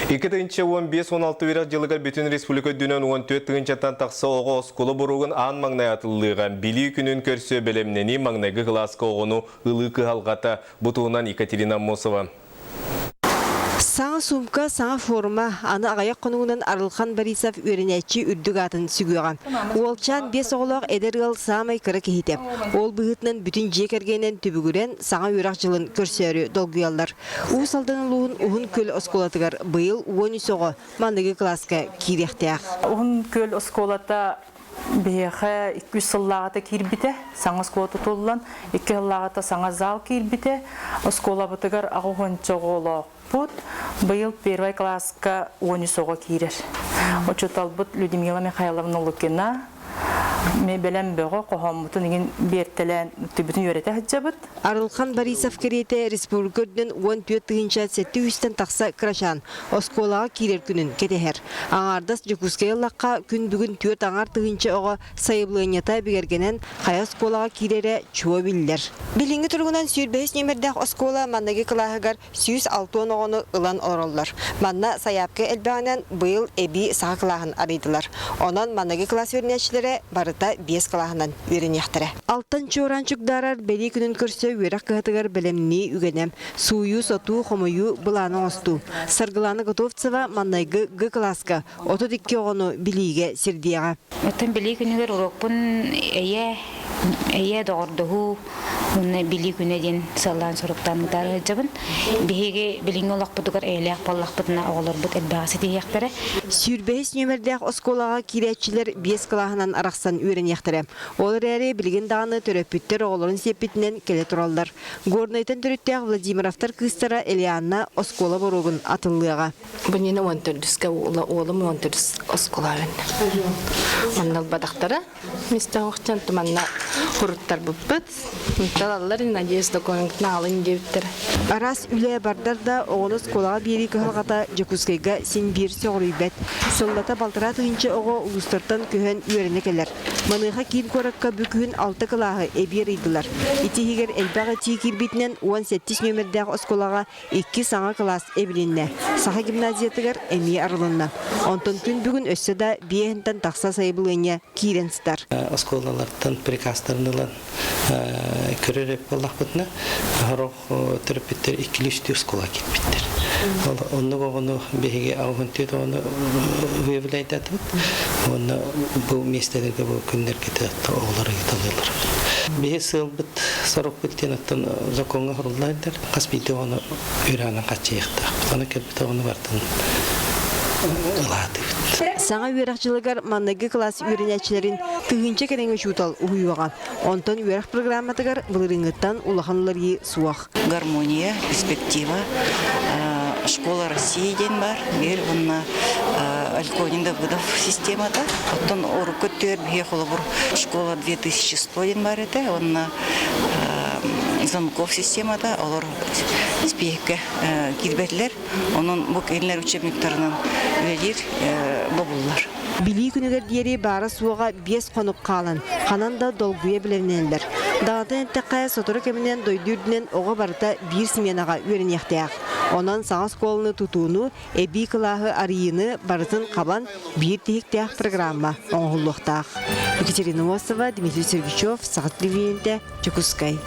2015-16 үөрэх дьылыгар бүтүн республика үрдүнэн 14 тыһыынчаттан тахса оҕо оскуола боруогун аан маҥнай атыллыаҕа. Билии күнүн көрсө бэлэмнэнии маҥнайгы кылааска оҕону ылыы кыһалҕата. Бу туһунан Екатерина Аммосова. Саҥа суумка, саҥа форма, аны аҕыйах хонугунан Арылхан Борисов үөрэнээччи үрдүк аатын сүгүөҕэ. Уолчаан биэс оҕолоох эдэр ыал саамай кыра киһитэ. Ол быһыытынан бүтүн дьиэ кэргэнинэн түбүгүрэн саҥа үөрэх дьылын көрсөөрү долгуйаллар. Уус Алдан улууһун Уһун Күөл оскуолатыгар быйыл 13 оҕо маныгы кылааска киириэхтээх. Уһун Күөл оскуолата биһиэхэ 200 сыллааҕыта киирбитэ, саҥа оскуола тутуллан, 2 сыллааҕыта саҥа зал киирбитэ. Оскуолабытыгар аҕыс оҕолоохпут. Быйыл первай кылааска 13 оҕо киирэр. Учууталбыт Людмила Михайловна Лукина бэлэм бөҕө хоһооммутун игин биэртэлээн түбүтүн үөрэтэ сылдьабыт. Арылхан Борисов кэриэтэ республика үрдүнэн 14 700-тэн тахса кырачаан оскуолаҕа киирэр күнүн кэтэһэр. Аҥаардас Дьокуускай ыллахха күн бүгүн түөрт аҥаар тыһыынча оҕо сайабылыанньата бигэргэнэн хайа оскуолаҕа киирэрэ чуо биллэр. Билиҥҥи туругунан 25 нүөмэрдээх оскуола маҥнайгы кылааһыгар 160 оҕону ылан олороллор. Манна сайаапка элбэҕинэн быйыл эбии саха кылааһын арыйдылар. Онон маныгы кылаас үөрэнээччилэрэ барыта биэс кылааһынан үөрэниэхтэрэ. Алтан чуораан чугдаарар бэлиэ күнүн көрсө үөрэх кыһатыгар бэлэмнии үгэнэ, сууйуу-сотуу, хомуйуу былааны оҥостуу. Саргылана Готовцева маннайгы Г кылааска 32 оҕону билиигэ сирдиэҕэ. Оттон билии күнүгэр уруокпун эйэ, эйэ доҕордоһуу уонна билии күнэ диэн сыаллаан соруктаан ыытаары сылдьабын. Биһиги билиҥҥи олохпутугар эйэлээх буоллахпытына оҕолорбут элбэҕи ситиһиэхтэрэ. Сүүрбэһис нүөмэрдээх оскуолаҕа киирээччилэр биэс кылааһынан арахсан үөрэниэхтэрэ. Ол эрээри билигин даҕаны төрөппүттэр оҕолорун сиэппитинэн кэлэ тураллар. Горнайтан төрүттээх Владимировтар кыыстара Элианна оскуола боруогун атыллыаҕа. Бу уон төрдүскэ уолум уон төрдүс оскуолаҕа Онно ылбатахтара. Мистэ туманна хуруттарбыппыт. Талаллар надеюсь документын аалын диэбиттэр. Араас үлэ бардар да оҕону оскуолаҕа биэрии кыһалҕата Дьокуускайга син биир сөҕүрүйбэт. Сыллата балтараа тыһыынча оҕо улуустартан көһөн үөрэнэ кэлэр. Маныаха киин куоракка бу күһүн алта кылааһы эбии арыйдылар. Ити иһигэр элбэх этии киирбитинэн 18 нүөмэрдээх оскуолаҕа икки саҥа кылаас эбилиннэ. Саха гимназиятыгар эмиэ арылынна. Онтон күн бүгүн өссө да биэһинтэн тахса сайабылыанньа киирэн сытар. Оскуолалартан приказтарын ылан көрөр эбит буоллахпытына, сорох төрөппүттэр иккилии-үстүү оскуола киирбиттэр. Оннук оҕону биһиги аҕыһын оҕону выявляйдатыбыт. Уонна бу миэстэлэргэ бу күннэргэ оҕолор ыйыталыылар. Биһи сыалбыт сорукпут диэн оттон закоҥҥа суруллар хас биирдии оҕону үөрэҕинэн хааччыйыахтаахпыт. Ону кэлбит оҕону барытын ылаатыбыт. Саҥа үөрэх дьылыгар маҥнайгы кылаас үөрэнээччилэрин тыһыынча кэриҥэ учуутал уһуйуоҕа. Онтон үөрэх программатыгар былырыыҥҥыттан улахан уларыйыы суох. Гармония, перспектива, школа России диэн бар. Биир уонна Альконин Давыдов системата. Оттон урукку өттүгэр биһиэ холобур школа 2100 диэн бар этэ. Уонна звонков системата олор спиэккэ киирбэтилэр. Онон бу кинилэр учебниктарынан үлэлиир бобуллар. Билии күнүгэр диэри баара-суоҕа биэс хонук хаалан, ханан да долгуйа билэринэллэр. Даҕатан эттэххэ, сотору кэминэн дойду үрдүнэн оҕо барыта биир сменаҕа үөрэниэхтээх. Онон саҥа оскуоланы тутууну, эбии кылааһы арыйыыны барытын хабан биир тиһиктээх программа оҥоһуллуохтаах. Екатерина Осова, Дмитрий Сергучев, Саха телевидениетэ, Дьокуускай.